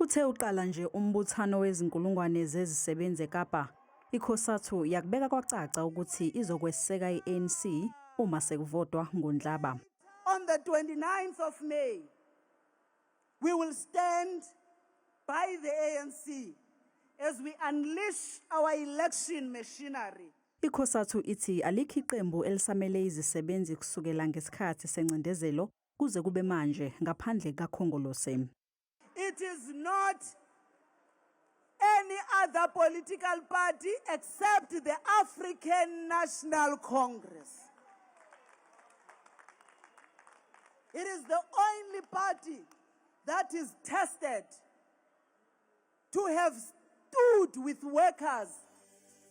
Uthe uqala nje umbuthano wezinkulungwane zezisebenzi eKapa, iCosatu yakubeka kwacaca ukuthi izokweseka i-ANC uma sekuvotwa ngoNhlaba. On the 29th of May, we will stand by the ANC as we unleash our election machinery. ICosatu ithi alikho iqembu elisamele izisebenzi kusukela ngesikhathi sencindezelo kuze kube manje ngaphandle kaKhongolose. It is not any other political party except the African National Congress. It is the only party that is tested to have stood with workers.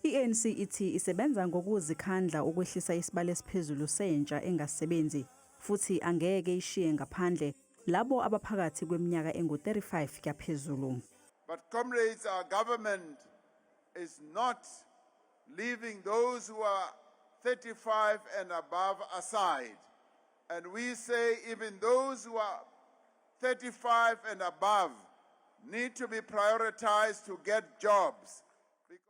I-ANC ithi isebenza ngokuzikhandla ukwehlisa isibalo esiphezulu sentsha engasebenzi futhi angeke ishiye ngaphandle labo abaphakathi kweminyaka engu-35 kuyaphezulu. But comrades, our government is not leaving those who are 35 and above aside. And we say even those who are 35 and above need to be prioritized to get jobs.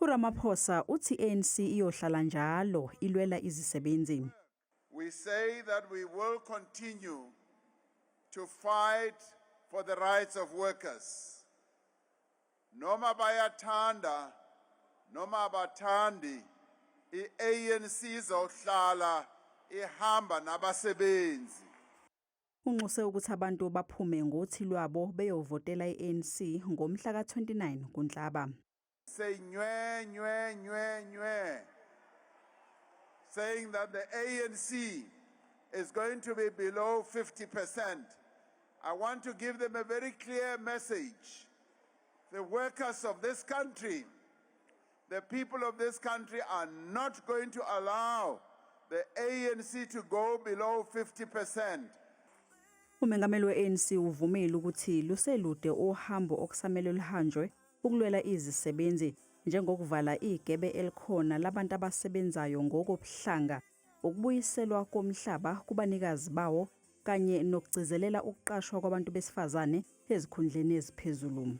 URamaphosa uthi ANC iyohlala njalo ilwela izisebenzi. We say that we will continue to fight for the rights of workers. Noma bayathanda, noma abathandi, i-ANC izohlala ihamba nabasebenzi. Unxuse ukuthi abantu baphume ngothi lwabo beyovotela i-ANC ngomhla ka-29 kuNhlaba. Say nywe, nywe, nywe, nywe. Saying that the ANC is going to be below 50%. I want to give them a very clear message. The workers of this country, the people of this country are not going to allow the ANC to go below 50%. Umengameli we-ANC uvumile ukuthi luselude uhambo okusamele luhanjwe ukulwela izisebenzi njengokuvala igebe elikhona labantu abasebenzayo ngokobuhlanga, ukubuyiselwa komhlaba kubanikazi bawo kanye nokugcizelela ukuqashwa kwabantu besifazane ezikhundleni eziphezulu.